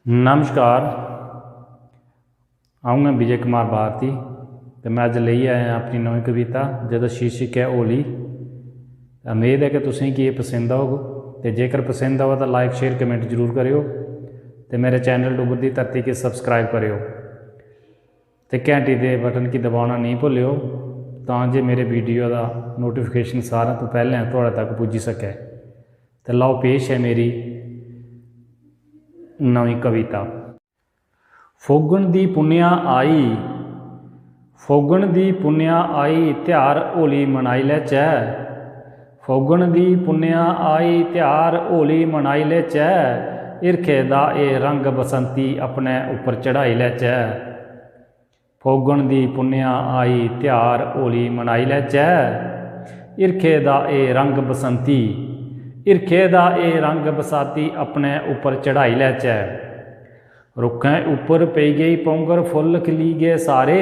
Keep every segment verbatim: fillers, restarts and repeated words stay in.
नमस्कार, अ'ऊं आं विजय कुमार भारती ते में अज्ज लेइयै आया अपनी नमीं कविता, जेह्दा शीर्षक ऐ होली। उम्मीद ऐ कि तुसें गी एह् पसंद औग, ते जेकर पसंद आवै तां like, share, comment जरूर करेओ, ते मेरे चैनल डुग्गर दी धरती गी subscribe करेओ, ते घैंटी दे बटन गी दबाना नेईं भुल्लेओ, तां जे मेरे वीडियो दा notification सारें तो पैह्लें थुआढ़े तक पुज्जी सकै। ते लैओ, पेश ऐ मेरी नमीं कविता। फौगन दी पुन्नेआ आई, फौगन दी पुन्नेआ आई, ध्यार होली मनाई लैचै। फौगन दी पुन्नेआ आई, ध्यार होली मनाई लैचै। हिरखै दा एह् रंग बसंती अपने उप्पर चढ़ाई लैचै। फौगन दी पुन्नेआ आई, ध्यार होली मनाई लैचै। हिरखै दा एह् रंग बसंती, हिरखै दा एह् रंग बसंती अपने उप्पर चढ़ाई लैचै। रुक्खें उप्पर पेई गेई पौंगर, फुल्ल खिली गे सारे।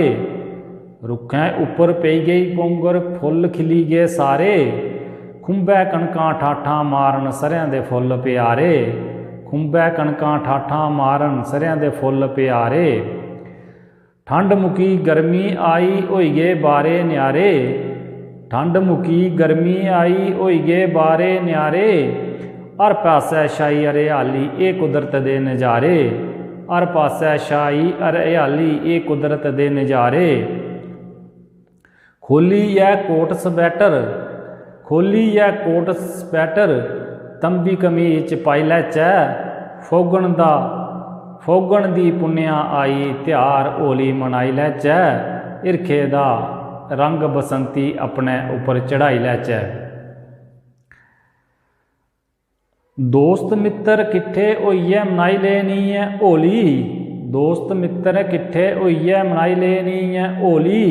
रुक्खें उप्पर पेई गेई पौंगर, फुल्ल खिली गे सारे। खुंबै कनकां ठाठां मारन, सरेआं दे फुल्ल प्यारे। खुंबै कनकां ठाठां मारन, सरेआं दे फुल्ल प्यारे। ठंड मुकी गर्मी आई, होई गे बारे न्यारे। ठंड मुकी गर्मी आई, होई गे बारे न्यारे। हर पासै छाई हरियाली, एह् कुदरत दे नजारे। हर पासै छाई हरियाली, एह् कुदरत दे नजारे। खोह्लियै कोट स्वैटर, खोह्लियै कोट स्वैटर, तंबी कमीज च पाई लैचै। फौगन दा, फौगन दी पुन्नेआ आई, ध्यार होली मनाई लैचै। हिरखै दा रंग बसंती अपने उप्पर चढ़ाई लैचै। दोस्त मित्तर किट्ठे होइयै मनाई लेनी ऐ होली। दोस्त मित्तर किट्ठे होइयै मनाई लेनी ऐ होली।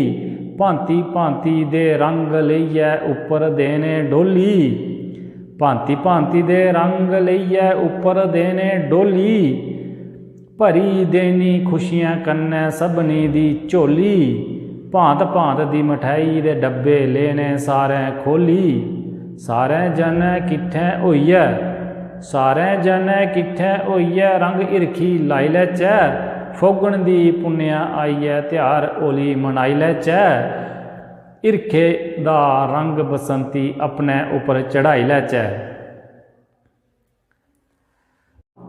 भांति भांति दे रंग लेइयै उप्पर देने डोली। भांति भांति दे रंग लेइयै उप्पर देने डोली। भरी देनी खुशियें कन्नै सभनीं दी झोली। भांत भांत दी मठेआई दे डब्बे लेने सारें खोह्ली। सारें जनें किट्ठें होइयै, सारें जनें किट्ठें होइयै रंग हिरखी लाई लैचै। फौगन दी पुन्नेआ आइयै, ध्यार होली मनाई लैचै। हिरखै दा रंग बसंती अपने उप्पर चढ़ाई लैचै।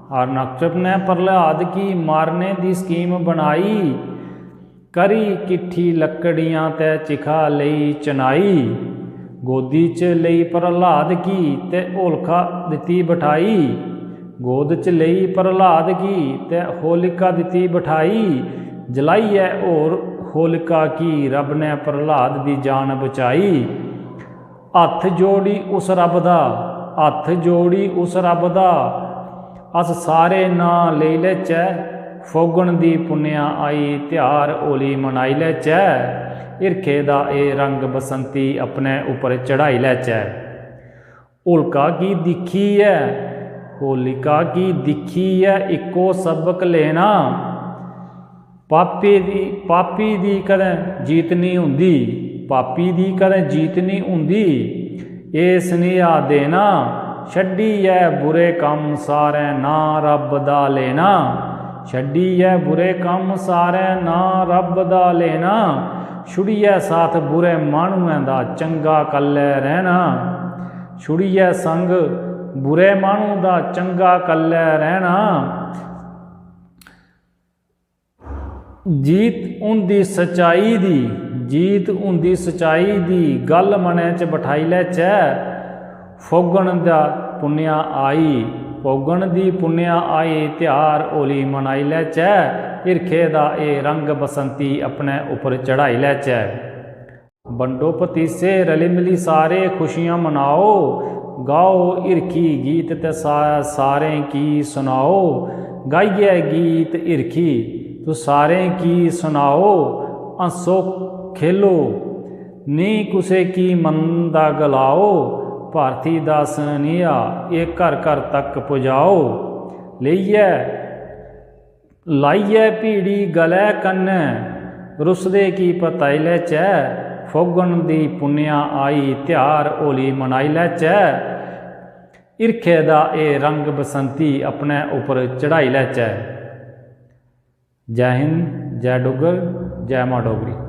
हरणाकश्यप ने प्रह्लाद गी मारने दी स्कीम बनाई। करी किट्ठी लकड़ियां ते चिखा लेई चनाई। गोदी च लेई प्रह्लाद गी ते होलका दित्ती बठाई। गोद च लेई प्रह्लाद गी ते होलिका दित्ती बठाई। जलाइयै होर होलिका गी रब ने प्रह्लाद दी जान बचाई। हत्थ जोड़ी उस रब दा, हत्थ जोड़ी उस रब दा, अस सारे नांऽ लेई लैचै। फौगन दी पुन्नेआ आई, ध्यार होली मनाई लैचै। हिरखै दा एह् रंग बसंती अपने उप्पर चढ़ाई लैचै। होलका गी दिक्खियै, होलिका गी दिक्खियै इक्को सबक लेना। पापी दी, पापी दी कदें जीत निं होंदी, पापी दी कदें जीत निं होंदी। एह् सनेहा देना, छड्डियै बुरे कम्म सारें, नांऽ रब्ब दा लेना। छड्डियै बुरे कम्म सारें, नांऽ रब्ब दा लेना। छुड़ियै साथ बुरे माह्नुएं दा, चंगा कल्लै रैह्ना। छुड़ियै संग बुरे माह्नू दा, चंगा कल्लै रैह्ना। जीत होंदी सचाई दी, जीत होंदी सचाई दी, गल्ल मनै च बठाई लैचै। फौगन दा पुन्नेआ आई, फौगन दी पुन्नेआ आई, ध्यार होली मनाई लैचै। हिरखै दा एह् रंग बसंती अपने उप्पर चढ़ाई लैचै। बंडो पतीसे रली मिली सारे, खुशियां मनाओ। गाओ हिरखी गीत ते सा-, सारें की सनाओ। गाइयै गीत हिरखी तुस सारें की सनाओ। हंसो खेलो, नेईं कुसै की मंदा गलाओ। भारती दा सनेहा एह् घर घर तक पुजाओ। लेइयै लाइयै पीड़ी गलै कन्नै, रुसदे की परताई लैचै। फौगन दी पुन्नेआ आई, ध्यार होली मनाई लैचै। हिरखै दा एह् रंग बसंती, अपने उप्पर चढ़ाई लैचै। जय हिंद, जय डुग्गर, जय मां डोगरी।